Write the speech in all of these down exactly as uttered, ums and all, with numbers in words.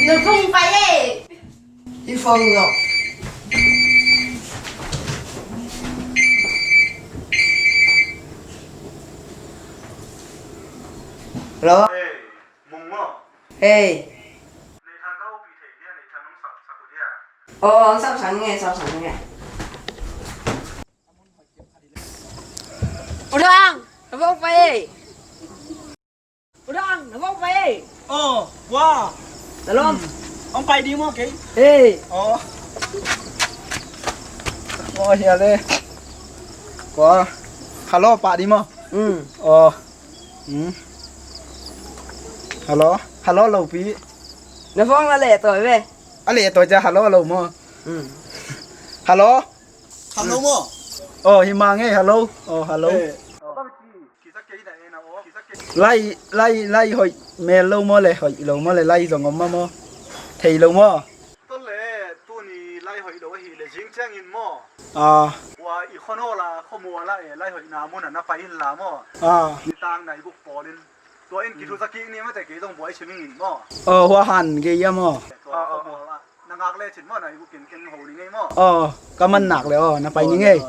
Ka phone pai e. Hih phone lo. Hello. Hey, Mung maw? Hey. Nei Thang ka O P thei dia, Nei Thang nong sapsak uh dia. Oh, oh, sapsak nge, sapsak nge. U Dang, na vok pai e. U Dang, na vok pai e. Oh, wa. Talom. Hmm. Ong pai di maw kei? Hey. Oh. Oh, hia le. Wa. Hello, pa di maw? Hmm. Oh. Hmm. Hello. Hello, lo pi. Na phone a leh tawi ve. A leh tawi cia hello lo maw? Hmm. Hello. Hello maw? Oh, hi ma nge, hello. Oh, hello. Eh. Lai, lai, lai hoih mel lo maw le, hoih lo maw le, lai zong om maw? Thei lo maw? Tun le, tuni lai hoih lo ahi le, zing ciangin maw? Ah. Wa i khon ho la, khuamual ah e, lai hoihna mun ah na pai in la maw? Ah. Nitang na i guk pawl in. Tua in kithusa kik ni mate, kei zong buai sim ing in maw? Oh, hua han gei ia maw? Tua khuamual ah na ngak lecin maw, na i guk in ken ho ni ngei maw? Oh, ka man nak le, oh, na pai ni ngei.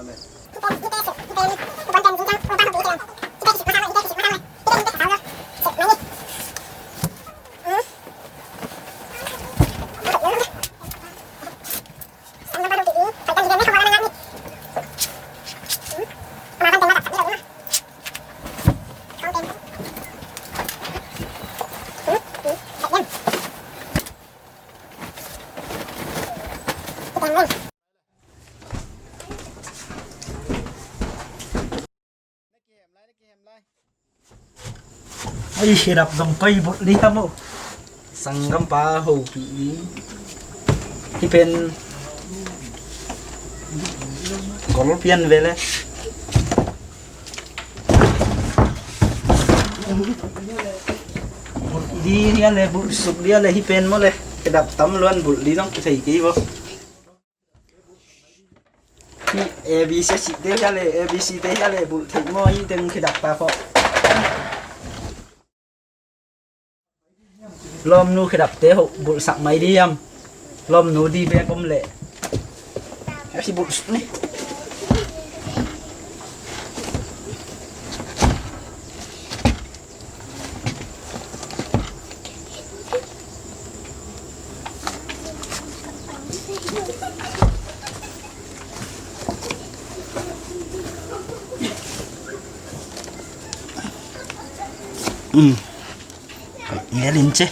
Ai, khedap zong koi bulh li tam o. Sanggampa hopih ding. Hih pen gol pian ve le. Bulh di hia le, bulh suk dia le, hih pen maw le. Khedap tam luan, bulh di zong kithei kei bo. Hih A B C te hia le, A B C te hia le, bulh theih maw, hih teng khedap ta khawh. Lawmnu khedapte hoh bulhsak mai di hiam? Lawmnu di bek om leh. Hih bulhsuk ni. Um. Ngelin ce.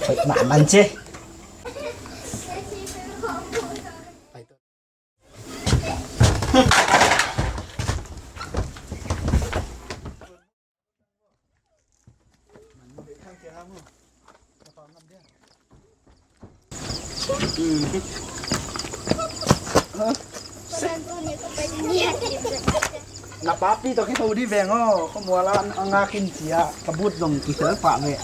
Hoih mahmah ce. Na papi tawh kitho di veng aw, khuamual ah a ngak in ci-a ka but zong kikhel pah ve.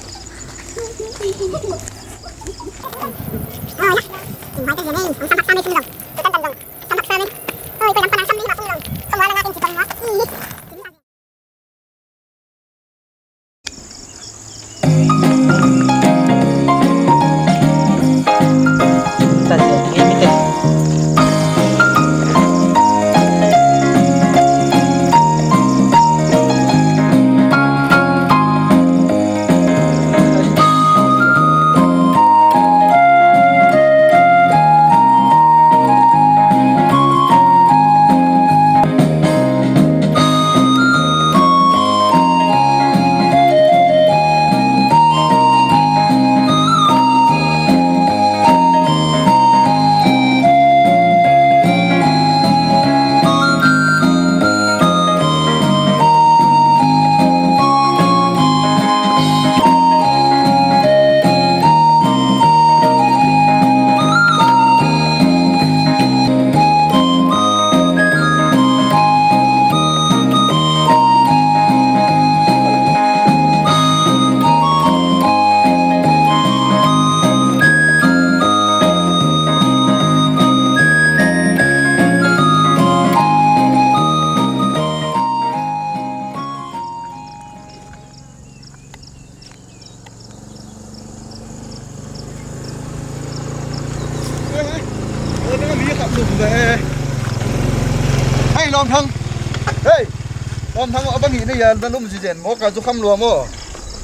Thang a bang hi na yan, na lum zizen maw, ka zu kham lua maw?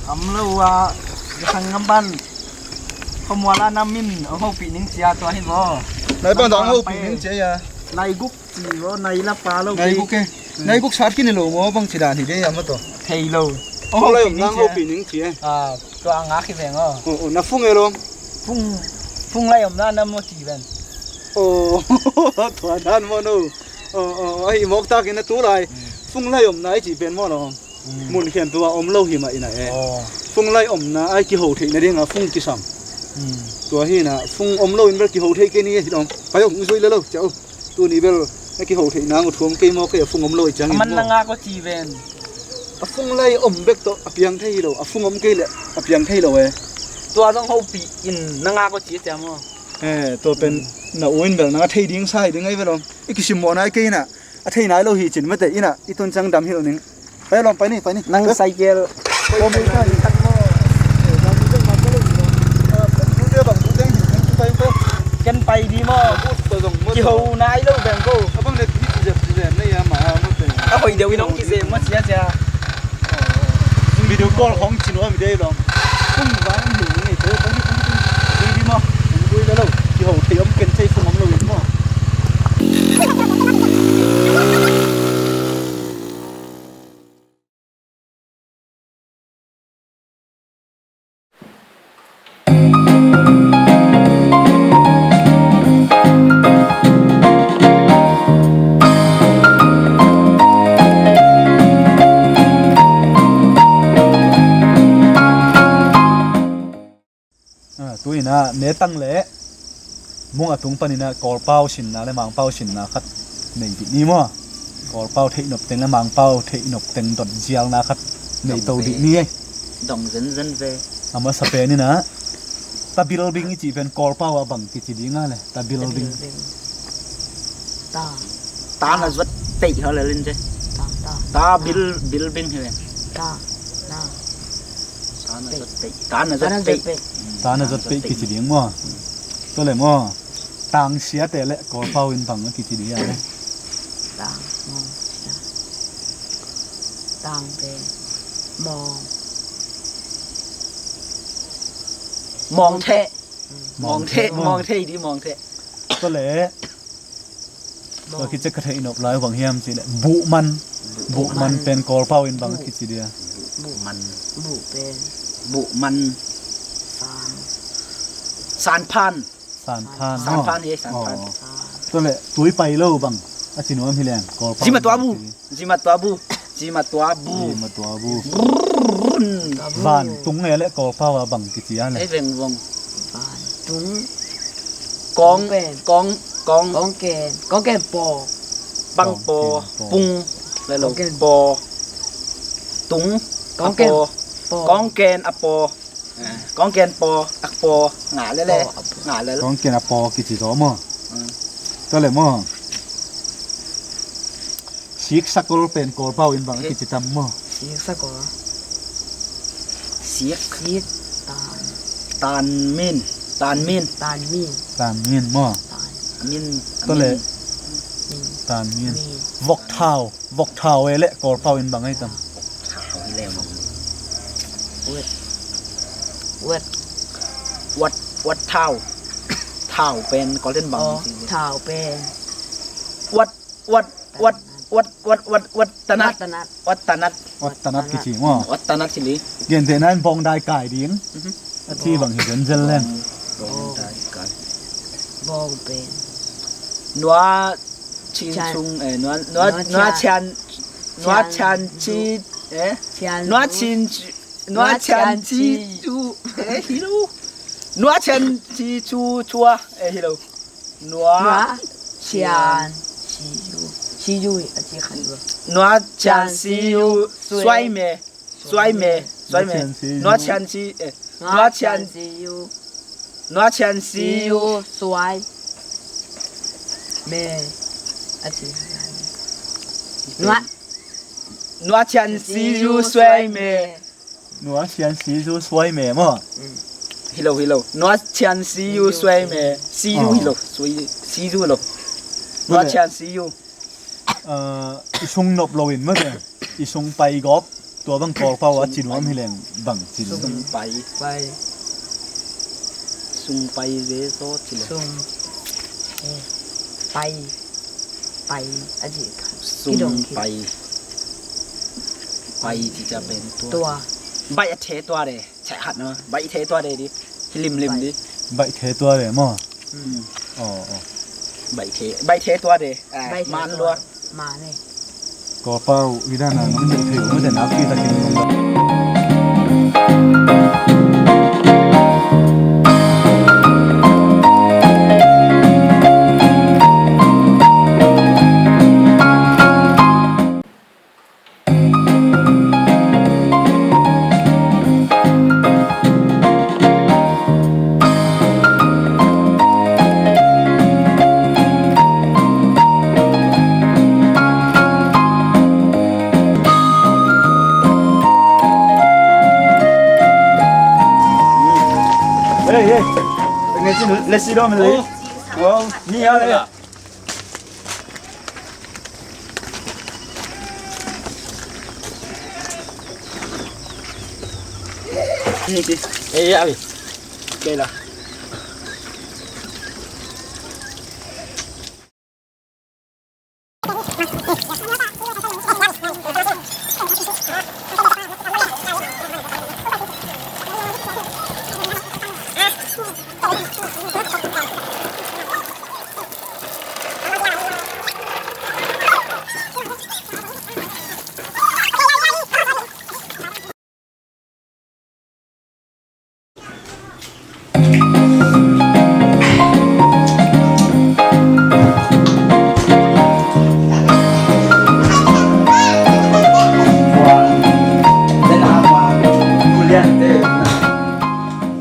Kham lo a, i khang ngam pan. Khawmuala na min, a hopih ning cia tua hi maw? Nai bang dang hopih ning cia ya. Nai guk ci maw, nai la pa lo. Nai guk e. Nai guk sat kini lo maw, bang ci dan hi de ya maw to. Thei lo. Fung lai om nang hopih ning cia. Ah, tua nga khi veng aw. Oh, oh, na fung e lo. Fung, fung lai om na na maw ci ven. Oh, tua dan maw no. Oh, oh, ahi mawk takin a tu lai. Mm. Fung lai omna i cih pen maw no. Mm. Mun khen tua om lo hi mah ina e. Oh. Fung lai omna ai kiho theih nadinga fung kisam. Mm. Tua hi na fung om lo in bel kiho thei kei ni e hi dong. Pai ong zui le lo, ciao. Tuni bel na kiho theih nang uh thuam kei maw kei a fung om lo i ciangin maw. A man na ngak aw ci ven. A fung lai om bek tawh a piang thei hi lo. A fung om kei le a piang thei lo e. Tua zong hopih in na ngak aw ci a cia maw. Eh, tua pen na u in bel na thei ding sa hi ding ai ve lo. I kisim mawh nai kei ina. A thei nai lo hi cin mate ina i tun ciang dam hilh ning. Pai lawm pai ni, pai ni. Nang cycle. Ken pai di maw? Kiho nai lo beng ko. A hoih deuh in hong kizem maw cia cia. Video call hong ci nuam i dei lawm. Kum vang hi ni ngei te, pai ni, pai ni, pai ni. Dui di maw? Dui le lo. Kiho thei om ken thei fung om lo in maw? Ah, tu ina netang le mung a tung panina Kawlpau sinna le Mangpau sinna khat nei dih ni maw? Kawlpau theih nop teng le Mangpau theih nop teng dot zialna khat nei to dih ni ei. Dong zenzen ve. A masa pen ina tabilbing i cih pen Kawlpau a bang kici ding a le tabilbing. Ta. Ta na zuat peih hau le lin ce. Ta, ta. Ta bil, bilbing hi ve. Ta, ta. Ta na zuat peih. Ta na zuat peih. Ta na zuat peih kici ding maw? Tua le maw? Tang siate le Kawlpau in bang a kici ding a le. Tang, mawng, sia. Tang pen. Mawng. Mawng theh. Mawng theh, mawng theh di mawng theh. Tua le. Tua khit ciang ka theih nop lai bang hiam cih leh buhman. Buhman pen Kawlpau in bang a kici dia? Buhman. Buh pen. Buhman. San. Sanphan. Sanphan. Sanphan hi, sanphan. Tua le tui pai lo bang a ci nuam hi leng Kawlpau in bang a kici dia? Zima tua bu. Zima tua bu. Zima tua bu. Zima tua bu. Brrrr. Vantung e le Kawlpau a bang kici a le? Ei veng vong. Vantung. Kawng, kawng, kawng. Kawng ken, kawng ken paw. Pang paw, pung. Le lo paw. Tung. Kawng ken paw. Kawng ken a paw. Kawng ken paw, a paw. Ngah le le. Ngah le le. Kawng ken a paw kici zaw maw? Tua le maw? Sik sakol pen Kawlpau in bang a kici tam maw? Sik sakol. Sik. Sik. Tan. Tan min. Tan min. Tan min. Tan min maw? Tan min. Tua le. Min. Tan min. Vok thau. Vok thau e le Kawlpau in bang a i tam? Vok thau hi le maw? Wet. Wet. Wat, wat thau. Thau pen Kawlten bang. Thau pen. Wat. Wat, wat, wat, wat, wat, wat tanat. Wat tanat. Wat tanat. Wat tanat kici maw? Wat tanat hi li. Gentehna in bawngdai kai ding. A ci bang hi zenzel leng. Bawngdai kai. Bawng pen. Nua chin chung, eh, nua, nua, nua chian, nua chian chi, eh? Nua chin, nua chian chi chu, eh, hi lo. Nua chian chi chu chua, eh, hi lo. Nua. Nua chian si yu. Si yu a ci khan yu. Nua chian si yu suai me. Suai me. Suai me. Nua chian si, eh. Nua chian si yu. Nua chian si yu suai me. A ci. Nua. Nua chian si yu suai me. Nua chian si yu suai me maw? Hi lo, hi lo. Nua chian si yu suai me. Si yu hi lo. Suai, si yu lo. Nua chian si yu. I sung nop lo in maw te? I sung pai gawp, tua bang Kawlpau a ci nuam hi leng bang ci nuam? Sung pai. Pai. Sung pai ve zaw ci le. Sung. Eh. Pai. Pai. A ci kha. Sung pai. Pai ci ca pen tua. Tua. Bai a the tua de. Cek hat no. Bai the tua de di. Hi lim lim di. Bai the tua de maw. Aw, aw. Bai the, bai the tua de. Bai the tua. Man lua. Man e. Kawlpau i dan a nong deih thei uh mate, nakpi takin nong. Hey, hey. Let's sit down, man. Oh, ni ya. Eh, ya, abi. Kela.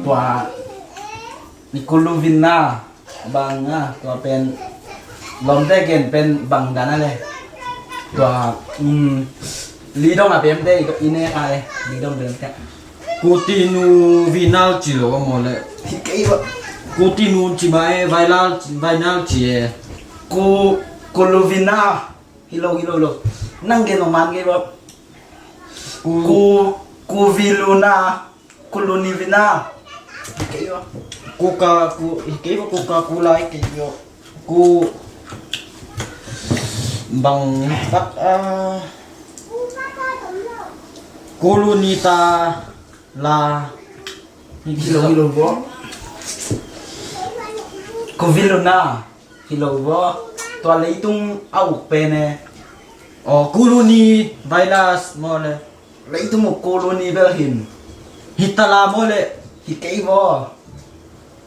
Tua ni kulu vina. Bang a, tua pen lawmte gen pen bang dan a le. Tua, um, lidong a pemte i, i ne a le, lidong pemte. Kutinu vinal ci lo maw le. Hi kei ba. Kutinu ci ma e, vailal, vainal ci e. Ku, kulu vina. Hi lo, hi lo, hi lo. Nang gen ong man kei ba. Ku, ku, kuviluna. Kulunivina. Hi kei ua. Kuka, ku, hi kei ua, Coca-Cola hi kei ua. Ku bang tak a. Kulunita la. Hi lo, hi lo bo. Kuviluna. Hi lo bo. Tua leitung a uk pen e. Aw, kuluni virus maw le. Leitung uk kuluni bel hin. Hitala maw le. Hi kei bo.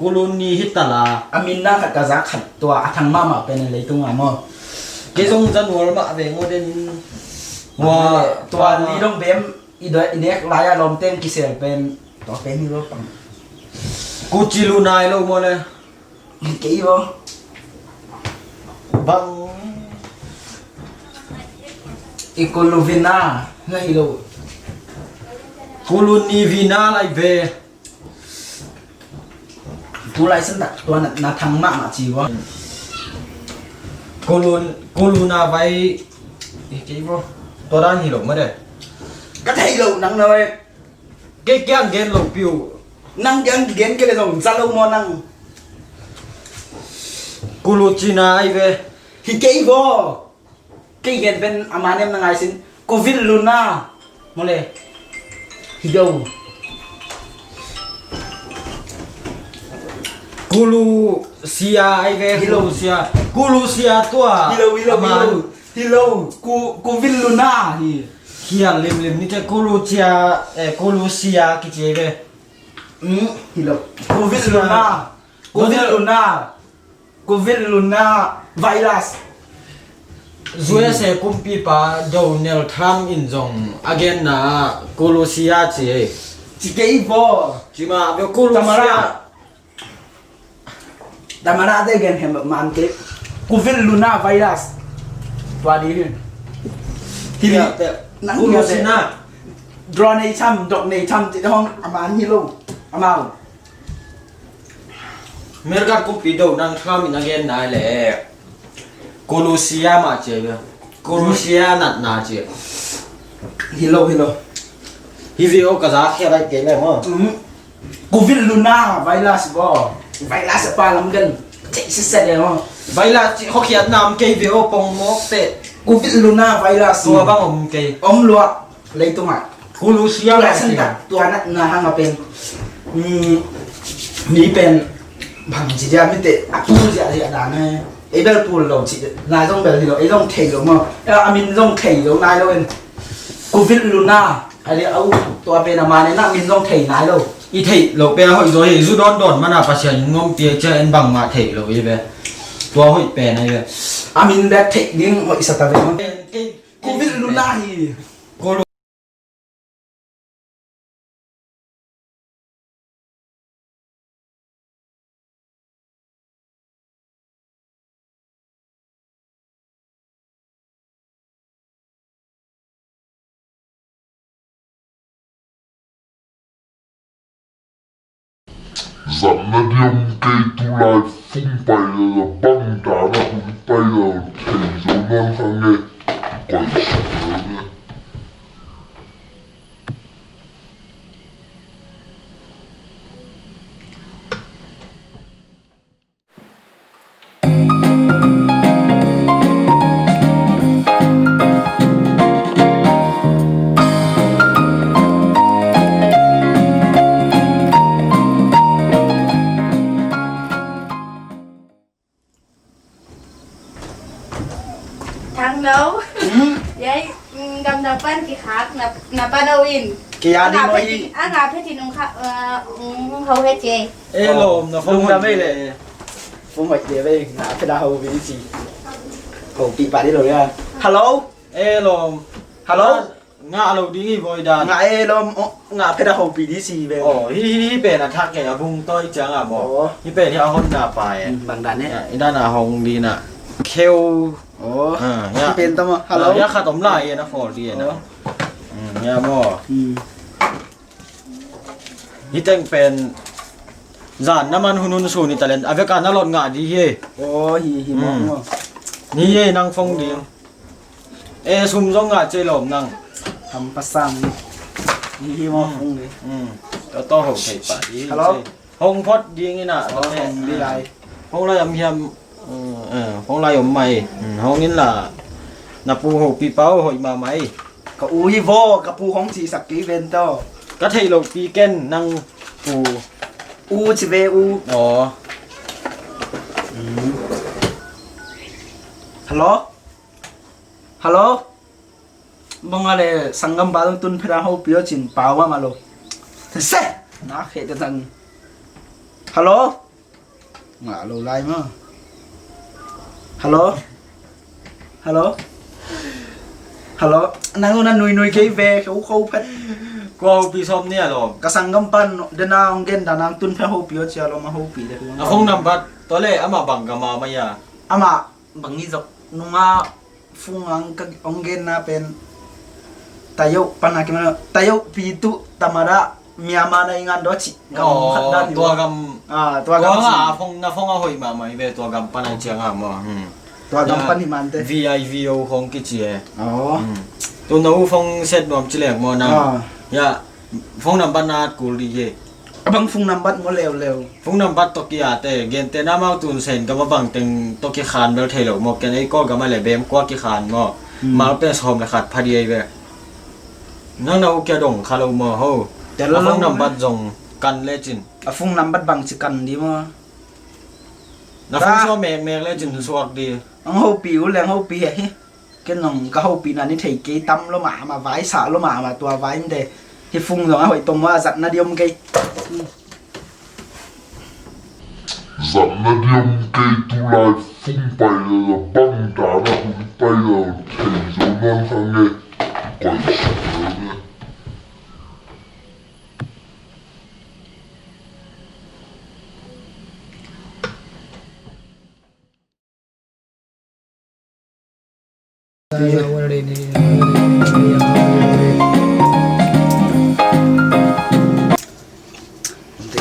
Kuluni hitala. A min na khat ka zak khat tua a thang mahmah pen e leitung a maw. Kei zong zanual mah ve ngawh den. Tua, tua lidong bem i doi, i nek lai a lawmteng kisel pen. Tua pen hi lo pang. Kucilu nai lo maw le. Hi kei bo. Bang. I kuluvina na hi lo. Kulunivina lai ve. Tu lai san tak tua na, na thang mahmah ci bo. Kulun, kuluna vai. Hi kei bo. Tua dan hi lo mah de. Ka thei lo nang na vai. Kei kiang gen lo piu. Nang kiang gen kei le zong za lo maw nang. Kulucina ai ve. Hi kei bo. Kei gen pen a man em na ngai sin. Kuviluna. Maw le. Hi lo. Kulusia ai ve. Hi lo. Kulusia. Kulusia tua. Hi lo, hi lo, hi lo. Hi lo, ku, kuviluna hi. Hi a limlim ni te kulusia, eh, kulusia kici ve. Mm, hi lo. Kuviluna. Kuviluna. Kuviluna virus. U S A kumpipa Donald Trump in zong a genna kulusia ci hi. Ci kei bo. Ci ma ve kulusia. Tamara. Tamara te gen hem man kei. Kuviluna virus. Tua di hi. Hi. Nang hi a te. Drone ei cham, dok nei cham, ti hong a man hi lo. A mau. Merkat kumpi Donald Trump in a gen nai le. Kulusia ma ci a. Kulusia natna ci. Hi lo, hi lo. Hi ve aw, ka za khia lai kei le maw. Mhm. Covid luna virus bo. Virus a pa lam kan. Cek sisa de maw. Virus ci khawkhiat nam kei ve aw, pong mawk te. Covid luna virus. Tua bang om kei. Om lua. Leitungah. Kulu sia lai santa. Tua na, na hang a pen. Mi, mi pen. Bang ci dia mi te. A pul zia zia dan e. Ei bel pul lo ci. Nai zong bel hi lo. Ei zong thei lo maw. A min zong thei lo nai lo en. Covid luna. A le au tua pen a mane na min zong thei nai lo. I theih loh pen a hoih zaw hi, zu dawn dawn mana Pasian in ngom piak ciang en bangmah theih loh hi ve. Tua hoih pen ahi ve. A min bek theih ding hoih sa ta ve. Covid luna hi. Zan na diam kei tulai fung pai le la bang ta na hun pai le thei zo nan hang e. Koi sa ne. Thang no. Hmm? Yai, mm, gam na pan ki khak na, na pan au in. Ki ya di mo hi. A nga phe ti nung kha, uh, mm, hau he che. E lom na phone da mei le. Phone mai de mei, nga phe da hau bi si. Hau pi pa di lo ya. Hello? E lom. Hello? Ngah lo ding hi voi dan. Ngah e lom, oh, ngah phet a hopi di si ve. Oh, hi, hi, hi pen a thak e a bung toi ciang a mo. Oh. Hi pen hi a hon na pa e. Mm, bang dan e. Ya, i dan a hong di na. Kheu. Oh. Ah, ya. Hi pen ta mo. Hello. Ah, ya khat om lai e na khol di e na. Oh. Mm, ya mo. Mm. Hi teng pen zan na man hun hun sun i talent. A vek a na lot ngah di hi. Oh, hi, hi mo, mm, mo. Ni e nang phone ding. E, sum zong ngah cei lawm nang. Ham pasang ni. Ni hi mawk hong ni. Tua tawh ho thei pah ding. Hello? Hong phot ding in ah. Hong ding lai. Hong lai om hiam. Hong lai om mai. Hong in la. Na pu ho pi pau hoih mahmah ei. Ka u hi vaw, ka pu hong cihsak kei ven tawh. Ka theih loh pi ken nang pu. U ci ve u. Aw. Hello? Hello? Bang a le sanggam pa zong tun phet a hopi aw cin pau mahmah lo. Se! Na khe te tan. Hello? Ngah lo lai ma. Hello? Hello? Hello? Nang na nui nui kei ve, khe u kho phet. Kua hopi sawm ni a lawm. Ka sanggam pan dena hong gen da nang tun phet hopi aw cia lawm a hopi le. A phone number, tua le amah bang ka ma ma ya. Amah bang i zok nunga phung ang ka ong genna pen tayo pana kima tayo pitu tamara Myanmar na ingan do ci gam khat dan tua gam. Ah, tua gam nga a phone na phone a hoih mahmah i ve tua gam pana ciang a maw. Tua gam pan hi mante V I V O hong kici e. Tu na u phone set nuam ci leng maw na. Ya phone number na at kul di ye. Abang phung nambat maw leuleu. Phung nambat tawh ki-ate gente na mau tun sen gama bangteng tawh kikhan bel thei lo maw ken ei Kawlgama le bem kua kikhan maw. Malpes hawm le khat phadi ei ve. Nang na u kia dong kha lo maw ho. A phung nambat zong kan lecin. A phung nambat bang ci kan di maw. Na phung suak mekmek lecin suak di. Ang hopi u leng hopi he hi. Ken nong ka hopihna ni thei kei tam lo mahmah vai sa lo mahmah tua vai nte hi phung zong a hoih tong maw a zatna di om kei. Zatna di om kei tulai phung pai le la bang dana hun pai le thei zo nang hang e. Koi sa nang e. Ante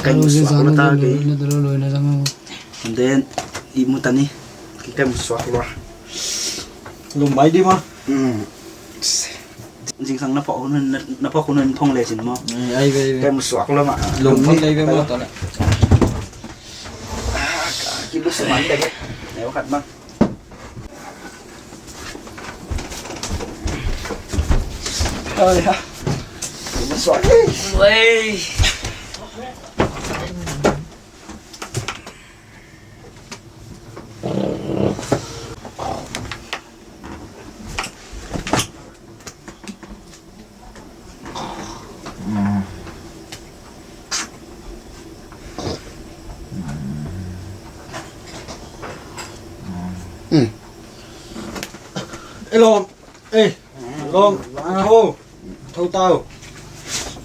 kai musuak lo ta kei. Ante i mu ta ni. Kai musuak lo. Lum mai di ma. Hmm. Zingsang na phawk hun, na, na phawk hun in phong le cin maw? Ai, ai, ve, ai, ve. Kai mu suak lo mah. Lung phawk lei ve maw, tawh le. Ah, ka kilu suman te ve. Neu khat mah. Ai, ha. Kai mu suak. Wei. Ei lawm. Ei lawm. Tho. Tho tau.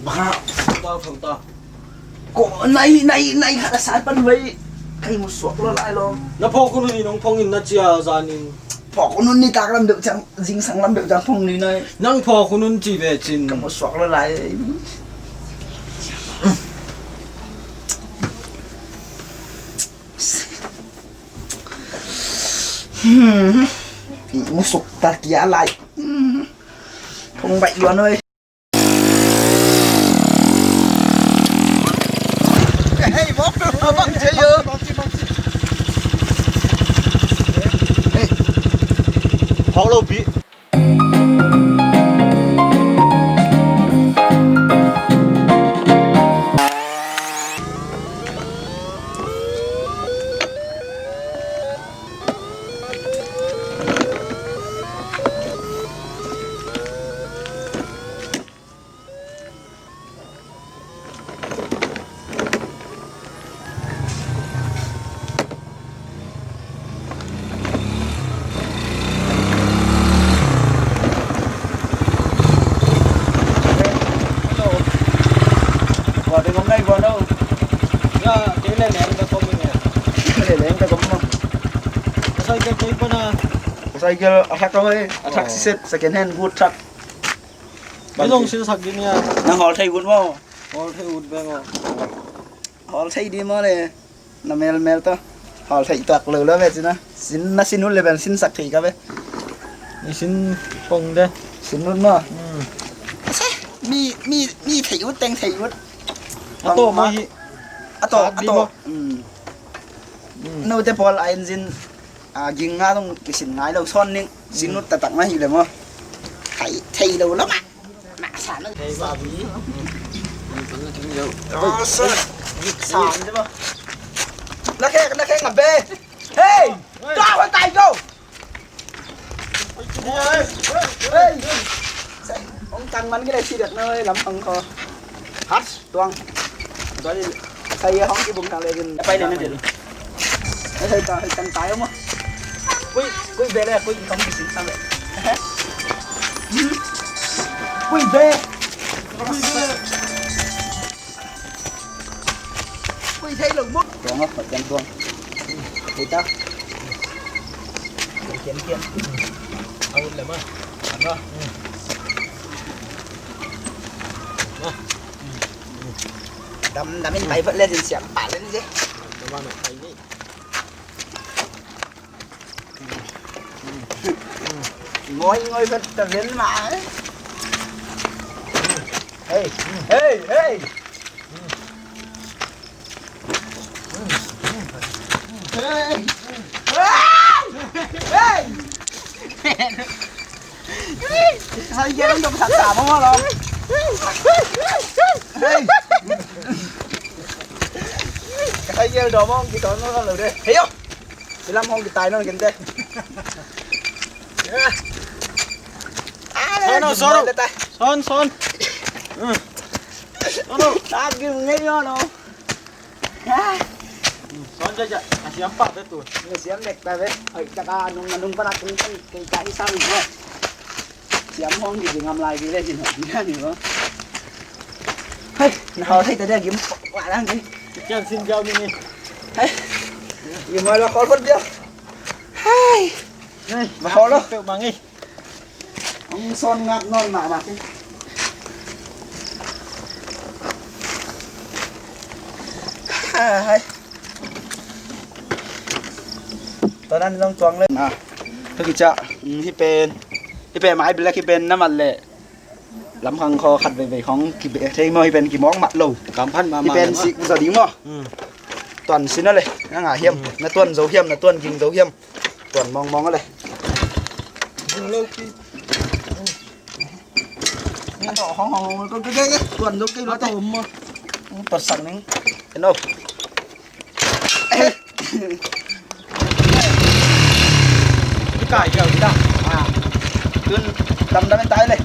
Bang hang. Tho tau, tho tau. Ko, nai, nai, nai khat a sat pan vai. Kai mu suak lo lai lo. Na phawk hun hun in hong phong in na ci a zanin. Phawk hun hun nitak lam deuh ciang, zingsang lam deuh ciang phong ni nai. Nang phawk hun hun ci ve cin. Kai mu suak lo lai. Hmm. Mu suak ta kia lai. Hmm. Phong baih luan oi. Hey, bok, abang saya. Hey. Hau lo bi. Hello. Kua teng om nai kua no? Ya, kei le leng ka kom in ya. Kei le leng ka kom mo. Ka cycle kei pana. Ka cycle a thak ka mai, a thak siset, second hand good truck. Ei zong sinsak ding hia? Nang hawl thei ut maw? Hawl thei ut beng aw. Hawl thei ding maw le? Na melmel tawh. Hawl thei tuak lo lo ve cina. Sin na sin ut le bel sinsak thei ka ve. Ni sin pong de. Sin ut maw? Hmm. Mi, mi, mi thei ut teng thei ut. A tawh maw hi? A tawh, a tawh. Hmm. Hmm. Note pawl a engine a ging nga dong kisin ngai lo sawn ning. Sin ut taktak na hi le maw? Thei, thei lo lo mah. Mah sa na. Thei ba bi. Sa. Sa ni ba. Na khe, na khe ngap be. Hey! Ka hoi tai go. Hey! Ong tang man ki le si det na lam ong ko. Hat. Tuang. Tuang ni. Sai ya hong kibung tang le din. Pai le na din. Hai ta, hai tang tai mo. Kui, kui be le, kui hong kising sang le. Kui be. Kui be. Kui thei lo mo. Tuang ah, hai tang tuang. Hai ta. Kian kian. Au le ma. Ano. Dam dam in pai phot le din siam pah le ni je. Ngoi ngoi phot ta ven ma. Hey, hey, hey. Hey. Hey. Hey. Sai gel dom sak sa mo lo. Hey. Sai gel dom ong ki ton lo de. Hey yo. Silam hong ki tai non kente. Son, son. Son, son. Son, son. Tak gim ngei yo no. Son ja ja, a siam pah ve tu. A siam nek pah ve. Ai, taka nung, nung pa na tung tung, kei ka i sang ho. Siam hong ki ngam lai ki le sin ho, ni ho. Hai, na ho thei ta dia gim wa lang ki. Kian sin jau ni ni. Hai. Gim wa la khol phot dia. Hai. Hai, ma ho lo. Pe mangi. Hong son ngap nawn mahmah hi. Hai. Tua nan zong tuang le. Na. Hei kicia. Hih pen. Hih pen mai bilak hih pen na mat leh. Lamkhang khaw khat veivei khawng kibeh thei maw, hi pen kimawk mat lo. Kamphan mahmah hi pen maw. Sik zaw ding maw. Hmm. Tuan sin a le, na ngah hiam, hmm, na tuan zo hiam, na tuan ging zo hiam. Tuan mawngmawng a le. Ging lo ki. Tuan zo kei lo te. Tuan sak ning. Eno. Hi kai keu hi ta. Ah. Tun damdam in tai le.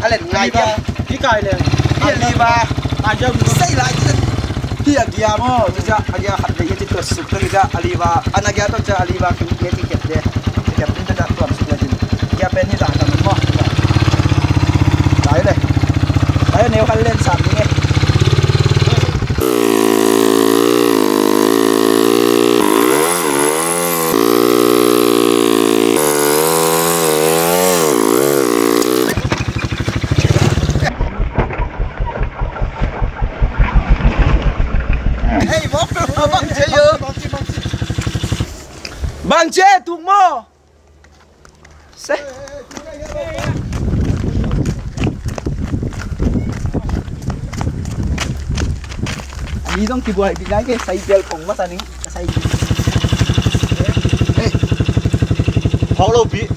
A len ngai keu. Hi kai le. Hi a liva. Kai keu. Sei lai keu. Hi a gia maw. Hi a gia khat le hi a ci tuat suk ta hi ta a liva. An a gia tuat cia a liva keu hi a ci kep le. Kep in ta tuat suk le cin. Hi a pen hi ta ta maw. Tai le. Tai neu khat len sam ni nge. Hei, bawk lo, bang ci a, bang ci a, tuk maw? Se. A mi zong kibuai pi lai ke, cycle kong masa ning. Cycle. Hei. Hawk lo pi.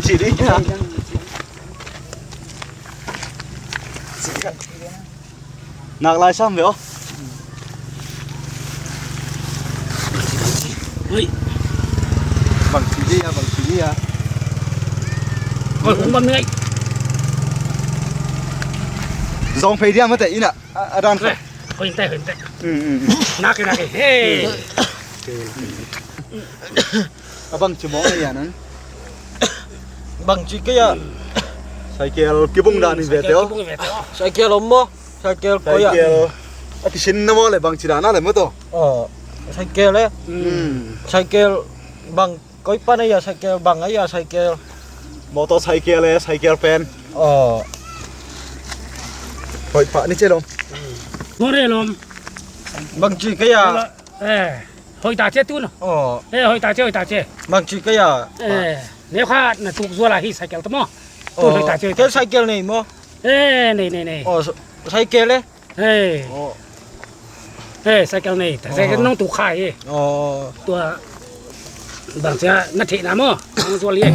Ci ding. Nak lai sam ve aw. Ui. Bang ci dia, bang ci dia. Oi, hong bang ngai. Zong phei dia mate ina. A, a dan kha. Oi, hoi te, hoi te. Mm, mm, mm. Nak ke, nak ke. Hey. A bang ci mawng a ia nang. Bang ci kei a. Cycle kibung dan in ve teo. Cycle om maw. Cycle koi a. Cycle a kisin na maw le bang ci dan a le maw to. Oh, cycle le. Hmm. Cycle bang koi pan a ia cycle bang a ia cycle. Motorcycle le cycle pen. Oh. Hoi pa ni ce lom. Mo re lom. Bang ci kei a. Eh. Hoi ta ce tu no. Oh. Eh, hoi ta ce, hoi ta ce. Bang ci kei a. Eh, neu kha na tuk zual a hi cycle ta maw. Tu hoi ta ce. Kei cycle nei maw. Eh, nei, nei, nei. Oh, cycle le. Eh. Oh. Eh, cycle nei. Ta cycle nong tuk kha hi. Oh. Tua bang cia na theih na maw. Nong zual hi.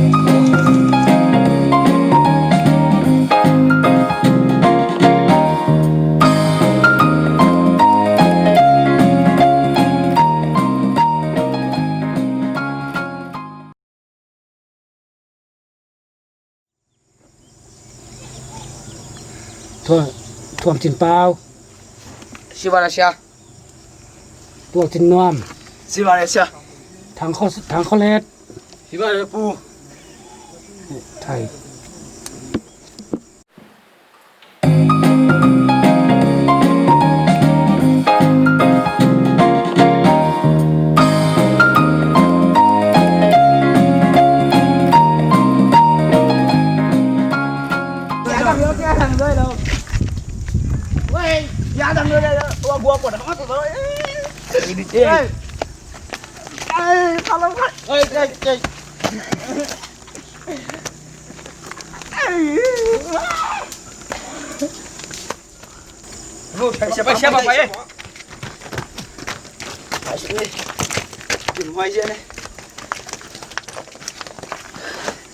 Thuam, thuam cin pau. Siva na sia. Tual cin nuam. Siva na sia. Thang kho, thang kho let. Siva na pu. Thai. Siapa, siapa, Pak, eh?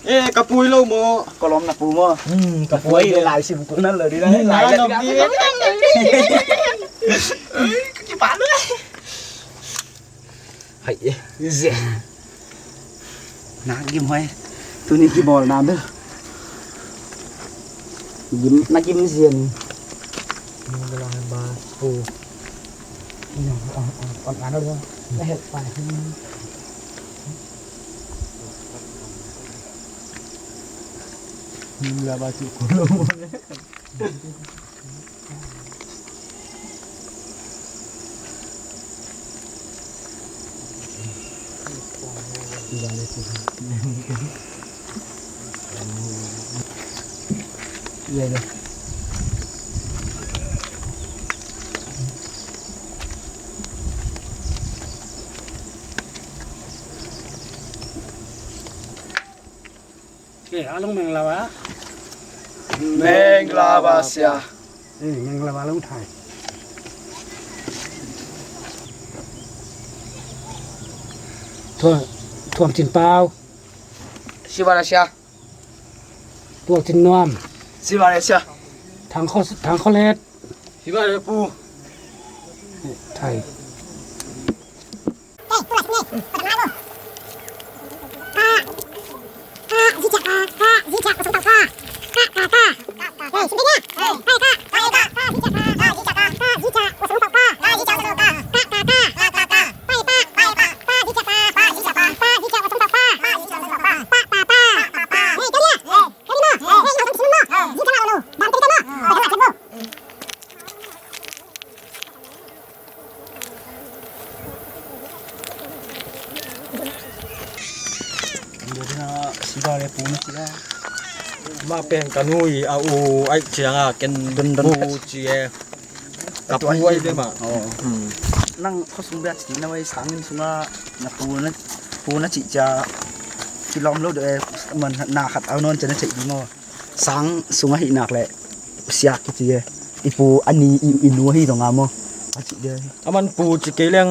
Eh, ka pui lo maw? Kolom na pu maw? Hmm, ka pui le lai sim kun na lo di lai lai. Ka kipan lo. Hai, eh. Na gim hoi. Tuni kibawlna bel. Gim, na gim zian. Eh, a long meng lau a. Menglaba sia. Eh, menglaba lo thai. Thua, thuam cin pau. Siva na sia. Tual cin nuam. Siva na sia. Thang kho, thang kho let. Siva na pu. Thai. Siva le pu na ci a. Mah pen ka nu i a u aih ciang a ken pu ci e. Ka pu aih le mah. Nang khuasung bia ci na wai sangin sunga na pu na pu na ci cia kilawm lo de man na khat au nawn cia na cei di maw. Sang sung ahih nak leh siak kici e. I pu a ni i, i nu ahi zong a maw? A cih dia hi. A man pu ci kei leng